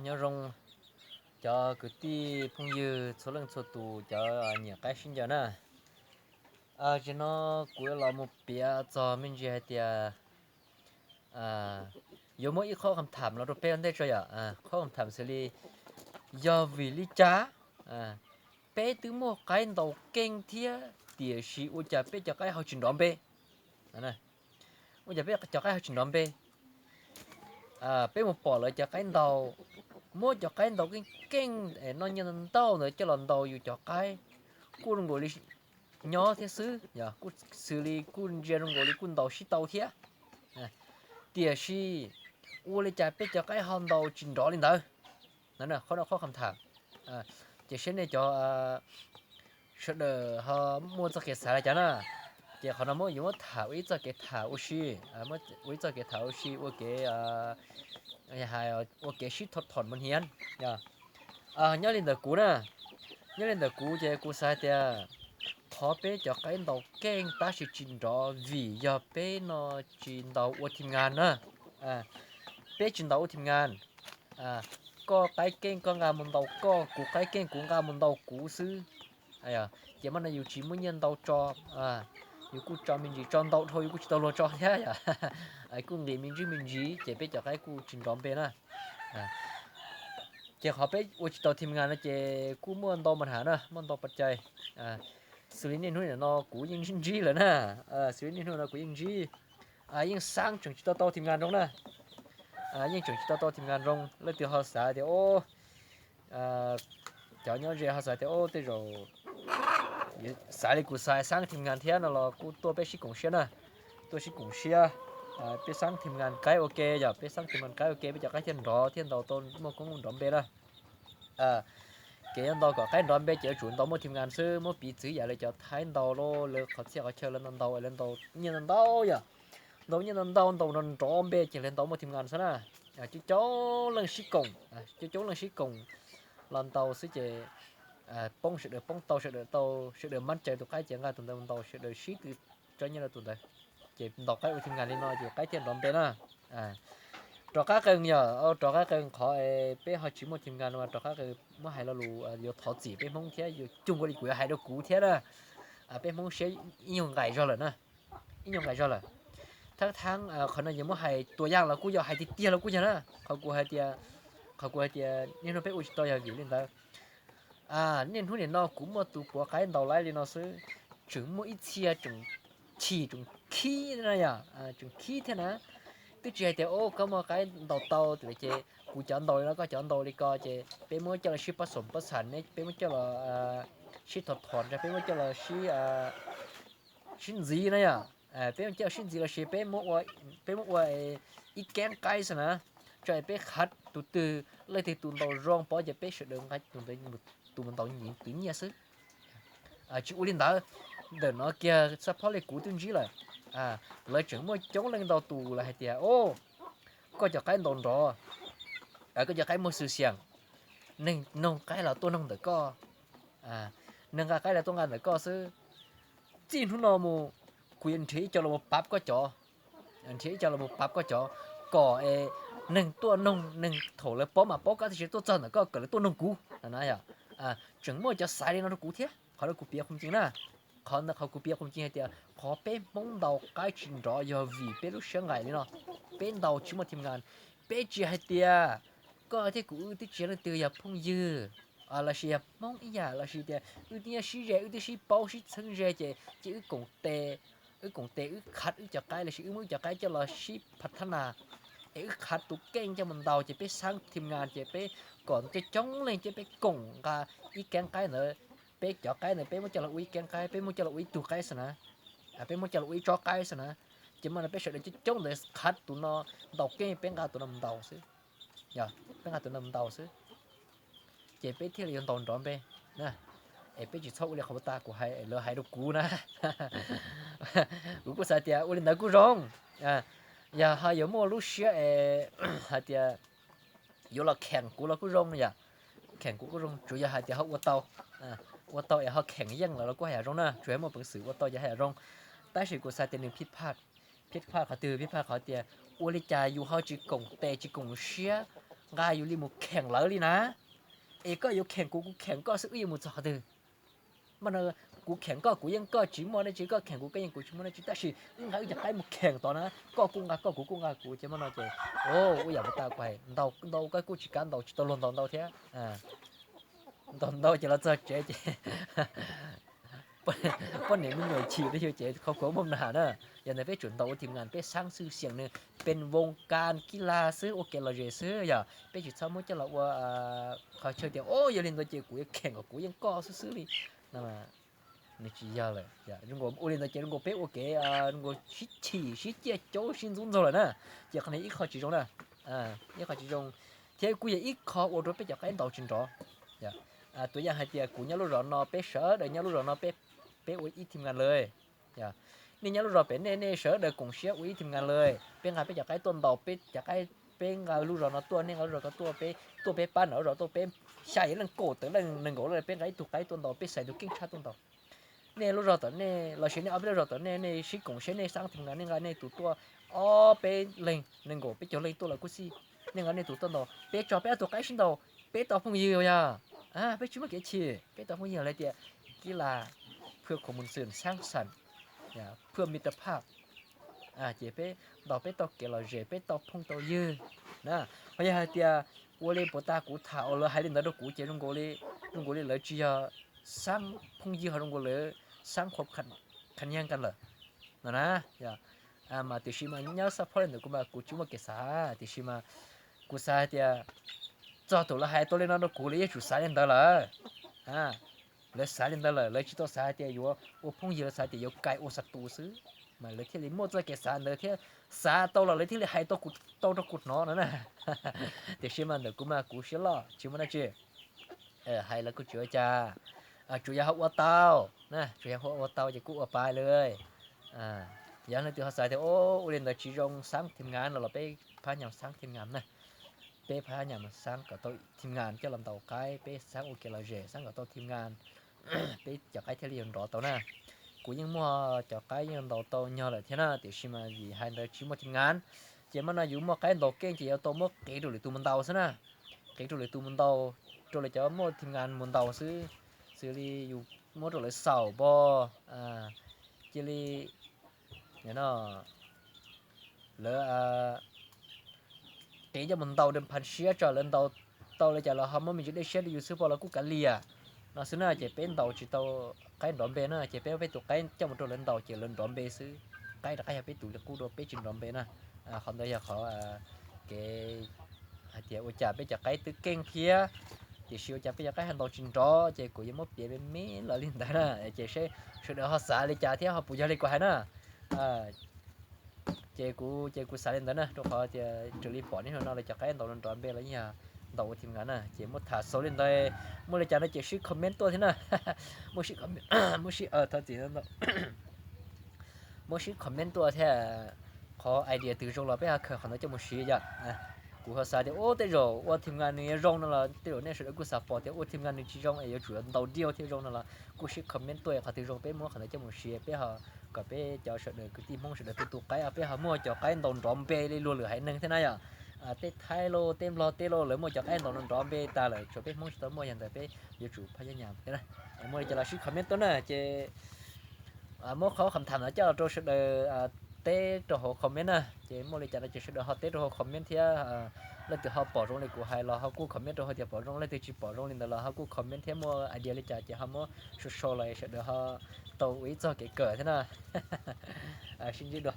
Nyob zoo cov kwv tij phooj ywg txhua leej txhua tus cov nyiam qaib sib ncaws na. Tam sim no kuv yuav los mus piav txog me ntsis hais tias yuav muab ib qho kham tham los rau peb ua ntej tso yom. Qhov kham tham xws li yog vim li cas peb twb muaj qaib ntaus keej thiab tiam sis ua cas peb cov qaib ho tsis nrov npe? Ua cas peb cov qaib ho tsis nrov npe? Peb mus pom lawv cov qaib ntaus, muab cov qaib ntaus keej keej es noj nyiaj ntau ntau ntawd coj los ntaus yus cov qaib, kuj zoo nkaus li nyob thiab xwb, kuj xws li kuj ntsia zoo nkaus li kuj ntaus sib tau thiab. Tiam sis ua li cas peb cov qaib ho ntaus tsis nrov li ntawd? Qhov no qhov kham tham, ces seb nej cov sawv daws ho muaj txoj kev xav li cas na. Ces qhov no muab yuav muab tham ua ib txoj kev tham ua si, ua ib txoj kev tham ua si ua kev, ua kev sib thom thom mus hniav. Nyob li ntawm kuv na, nyob li ntawm kuv ces kuv xav hais tias qhov peb cov qaib ntaus keej tab sis tsis nrov vim yog peb no tsis ntaus ua thim ngas na. Peb tsis ntaus ua thim ngas, koj qaib keej koj nqa mus ntaus koj, kuv qaib keej kuv nqa mus ntaus kuv xwb. Ces mas no yus tsis muaj nyiaj ntau tso, yus kuj tso me ntsis tso ntau dhau yus kuj tsis tau luag tso thiab yom. Kuj nqis me ntsis me ntsis ces peb cov qaib kuj tsis nrov npe na. Ces qhov peb ua tsis tau thim ngas no ces kuj muaj ntau mas ham na, muaj ntau pas cai. Xws li niaj hnub nim no kuv yeej ntsib ntsib lawm na, xws li niaj hnub no kuv yeej ntsib, yeej xaab tseem tsis tau tau thim ngas zoo na. Yeej tseem tsis tau tau thim ngas zoo, leej twg ho xav tias o, cov nyob ze ho xav tias o tej zaum xav li kuv xav xaab thim ngas thiab no los kuj tuaj peb sib koom siab na. Tuaj sib koom siab, peb xaab thim ngas qaib ua ke, yog peb xaab thim ngas qaib ua ke peb cov qaib thiaj nrov thiaj ntaus tau muaj koob nrov npe na. Kev yuav ntaus kom qaib nrov npe ces yuav tsum ntaus muaj thim ngas xwb, muab piv txwv yam li cov Thaib ntaus lawv qhov txhia qhov chaw lawv ntaus ntaus lawv ntaus nyiaj ntau ntau yom. Ntaus nyiaj ntau ntau ntaus nrov nrov npe ces lawv ntaus muaj thim ngas xwb na. Coob coob leej sib koom, coob coob leej sib koom los ntaus xwb ces poob sawv daws poob tau sawv daws tau, sawv daws mab caws tus qaib ces nqa tus ntawd ntaus, sawv daws sib tw tso nyiaj rau tus ntawd, ces ntaus qaib ua thim ngas li no ces qaib thiaj nrov npe na. Rov qab qees yog rov qab qees qhov peb ho tsis muaj thim ngas no mas rov qab qees muab hais lo lus yuav thov txim peb Hmoob thiab yuav cuag nkaus li kuv yuav hais rau kuv thiab na. Peb Hmoob siab ib nyuag nqaim zog lawm na, ib nyuag nqaim zog lawm. Thaab thaab qhov no yog muab hais tuas yaj los kuj yog, hais tiag tiag los kuj yog na. Qhov kuv hais tias, qhov kuv hais tias niaj hnub peb ua tsis tau yog vim li ntawd. Niaj hnub nim no kuv muaj tus puav qaib ntaus laib li no xwb, tseem muaj ib txhia tseem chim tseem khib na yom, tseem khib thiab na. Twb tsis hais tias o koj muaj qaib ntaus tau ces kuv cov ntaus li no koj cov ntaus li ko ces peb muab coj los sib pab xoom pab xam ne, peb muab coj los sib thom thom, peb muab coj los sib sib ntxiv na yom. Peb muab coj los sib ntxiv los sis peb muab ua ib keeb qaib xwb na, tso peb qhav tus twg leej twg tus ntaus zoo pov ces peb sawv daws nqa tus ntawd, tus mus ntaus nyiv twv nyiaj xwb. Tsis ua li ntawd, ntawm no kiag xab phob li kuv twb ntsib lawm. Lawv tseem muaj coob leej ntau tus lawv hais tias o, koj cov qaib ntaus nrov, koj cov qaib muaj xwm xiam, neeg noog qaib los tuaj noog ntawm koj, neeg nqa qaib los tuaj nqa ntawm koj xwb. Txij hnub no mus kuv yuav nrhiav ib co los mus pab koj cov, nrhiav ib co los mus pab koj cov, kom neeg tuaj noog neeg thaum lawv paub mas paub koj tab sis tuaj txog ntawm koj kom lawv tuaj noog kuv na yom. Tseem muaj cov xaiv li no rau kuv thiab, qhov no kuv piav qhov ncee na. Qhov ntawd qhov kuv piav qhov ncee hais tias qhov peb Hmoob ntaus qaib tsis nrov yog vim peb lub siab nqaim li no, peb ntaus tsis muaj thim ngas. Peb tsis hais tias koj thiab kuv wb twb tsis yog leej twg, yog phooj ywg lossis yog Hmoob ib yam lossis tias wb twb nyob sib ze, wb twb sib paub sib txheeb ze ces ces wb koom tes, wb koom tes wb qhav wb cov qaib lossis wb muab wb cov qaib coj los sib phav thab nas es wb qhav tus keej coj mus ntaus ces peb xaab thim ngas ces peb kom coob coob leej ces peb koom nqa ib keeb qaib ntawd, peb cov qaib ntawd peb muab coj los ua ib keeb qaib, peb muab coj los ua ib tug qaib xwb na, peb muab coj los ua ib tsob qaib xwb na. Ces mas no peb sawv daws coob coob ntawd qhav tus no ntaus keej, peb nqa tus no mus ntaus xwb, peb nqa tus no mus ntaus xwb, ces peb thiaj li yuav ntaus nrov npe na. Es peb tsis txhob ua li qhov tas kuv hais, lawv hais rau kuv na. Kuv kuj xav tias ua li ntawd kuj zoo, yog ho yuav muaj lub siab es hais tias yuav los kheem kuv los kuj zoo yom, kheem kuv kuj zoo, tsuas yog hais tias ho ua tau, ua tau es ho kheem yeej lawm los kuj haj yam zoo na, tsuas yog muaj peev xwm ua tau ces haj yam zoo. Tab sis kuv xav tias nws phij phaj, phij phaj qhov twg, phij phaj qhov tias ua li cas yus ho tsis koom tes tsis koom siab nqa yus li mus kheem lawv li na. Es koj yuav kheem kuv, kuv kheem koj xwb, wb yuav mus txog qhov twg? Mas no, kuv kheem koj, kuv yeej koj tsis muaj dab tsi, koj kheem kuv, koj yeej kuv tsis muaj dab tsi, tab sis wb nqa wb cov qaib mus kheem tod na, koj kuj nqa koj, kuv kuj nqa kuv, ces mas no ces, ua yam ua ta kuv hais ntau ntau koj kuj tsis kam ntau, tsis tau luag ntau ntau thiab. Ntau ntau ces los txog tsev ces poj niam me nyuam chim rau yus ces qhov khuav muaj nas na. Yog ntawd peb tsum ntau ua thim ngas, peb xaab xwb xiam nws pes voos kas kib laj xwb, ua kev lom zem xwb yog peb tsis txhob muab coj los ua qhov chaw tias, o, yog li ntawd ces kuv yuav kheem kom kuv yeej koj xwb xwb li. Nws tsis yog lawm. Zoo nkaus ua li ntawd ces zoo nkaus peb ua kev, zoo nkaus sib chim sib ciaj caub sib ntxub ntxaug lawm na. Ces qhov no ib qho tsis zoo na, ib qho tsis zoo, thiab kuj yog ib qho ua rau peb cov qaib ntaus tsis nrov. Tuas yam hais tias kuv nyob lub zos no, peb sawv daws nyob lub zos no, peb ua ib thim ngas lawm. Nej nyob lub zos pem nej, nej sawv daws koom siab ua ib thim ngas lawm, peb nqa peb cov qaib tuaj ntaus, peb cov qaib, peb nqa lub zos no tuaj, nej nqa lub zos ko tuaj, peb tuaj peb pab nram lub zos tuaj, peb xya yim leej kaum tawm leej nees nkaum leej peb nqa ib tug qaib tuaj ntaus, peb xaiv tus keej tshaj tuaj ntaus. Nej lub zos tom nej los sis nej ob peb lub zos tom nej, nej sib koom siab, nej xaab thim ngas, nej nqa nej tus tuaj, ob peb leeg nees nkaum peb caug leej tuaj los kuj xij, nej nqa nej tus tuaj ntaus, peb tso peb ob tug qaib sib ntaus, peb tau phooj ywg yog, peb tsis muaj kev chim, peb tau phooj ywg hais tias kib laj, phwj khuv mus xwm xaab xas, phwj mi ta phaj, ces peb ntaus peb tau kev lom zem, peb tau phooj tau ywg na. Ho yog hais tias ua li puas tas kuv tham uas lawv hais li ntawd rau kuv ces zoo nkaus li lawv tsis yog xaab phooj ywg, ho zoo nkaus lawv xaab khuv khav nyiag kas lawm no na. Mas tiam sis mas nyob xab phob li ntawd kuv mas kuv tsis muaj kev xav, tiam sis mas kuv xav hais tias txog thaum lawv hais tau li no rau kuv, lawv yeej tsum xav li ntawd lawm. Lawv xav li ntawd lawm, lawv tsis tau xav hais tias yuav ua phooj ywg, lawv xav tias yuav kais ua xav tu xwb, mas lawv thiaj li muaj txoj kev xav ntawd thiab xav tau los lawv thiaj li hais tau kuv, tau rau kuv hnov no na. Tiam sis mas ntawm kuv mas kuv siab loj tsis muaj dab tsi. Hais los kuj tsis ua cas, tsuas yog ho ua tau, tsuas yog ho ua tau ces kuj ua pab lawm. Yog leej twg ho xav tias ua li ntawd tsis zoo, xaab thim ngas no los peb phab nyas xaab thim ngas na. Peb phab nyas xaab kom tau thim ngas coj los ntaus qaib, peb xaab ua kev lom zem, xaab kom tau thim ngas, peb cov qaib thiaj li yuav nrov tau na. Kuv yeej muaj cov qaib yeej ntaus tau nyog lawm thiab na, tiam sis mas vim hais ntawd tsis muaj thim ngas, ces mas no yus muaj qaib ntaus keej ces yuav tau muab qiv rau lwm tus mus ntaus xwb na. Qiv rau lwm tus mus ntaus, rau lawv cov muaj thim ngas mus ntaus xwb, xws li yus muab rau lawv xaum npo, cia li lawv qiv coj mus ntaus dej phav siab tso, lawv ntaus tau li cas los ho muab me ntsis dej siab rau yus xwb, pom los kuj kav liam no xwb na. Ces peb ntaus tsis tau qaib nrov npe na, ces peb muab peb tus qaib coj mus rau lawv ntaus ces lawv nrov npe xwb. Qaib rov qab yog peb tus li qub dua, peb tsis nrov npe na. Qhov ntawd yog qhov kev hais tias ua cas peb cov qaib twb keej thiab, tiam sis ua cas peb cov qaib ho ntaus tsis nrov, ces kuv yuav muab piav me me los li ntawd na, ces seb sawv daws ho xav li cas thiab ho puas yog li kuv hais na. Ces kuv, ces kuv xav li ntawd na, rau qhov tias raws li pom niaj hnub no lawv cov qaib ntaus nrov npe los yeej yog ntaus ua thim ngas na, ces muab tham xaus li ntawd. Muaj li cas no ces sib comment tuaj thiab na. Muab sib, muab sib, thov txim ntau, muab sib comment tuaj thiab. Qhov idea twg zoo los peb ho khaws qhov ntawd coj mus siv yom. Kuv ho xav tias ua tej zaum ua thim ngas nws yuav zoo no los tej zaum nej sawv daws kuj xav pom tias ua thim ngas nws tsis zoo es yuav tsum yuav ntaus diau thiaj zoo no los kuj sib comment tuaj, qhov twg zoo peb muab qhov ntawd coj mus siv, peb ho kom peb cov sawv daws kwv tij Hmoob sawv daws tu tu qaib, peb ho muaj cov qaib ntaus nrov npe li luag lwm haiv neeg thiab na yom. Tej Thaib lauj, tej Nplog tej lauj, lawv muaj cov qaib ntaus nrov npe tas lawm, tsuas peb Hmoob tsis tau muaj, yog ntawd peb yuav tsum phab nyab nyam thiab na. Muaj li cas los sib comment tuaj na, ces muab qhov kham tham no coj los rau sawv daws teb rau hauv comment na, ces muaj li cas no ces sawv daws ho teb rau hauv comment thiab. Leej twg ho pom zoo li kuv hais los ho kuj comment rau hauv tias pom zoo, leej twg tsis pom zoo li ntawd los ho kuj comment thiab, muaj idea li cas ces ho muab sau sau los sawv daws ho tau ua ib txoj kev kawm thiab na. Sib ntsib dua.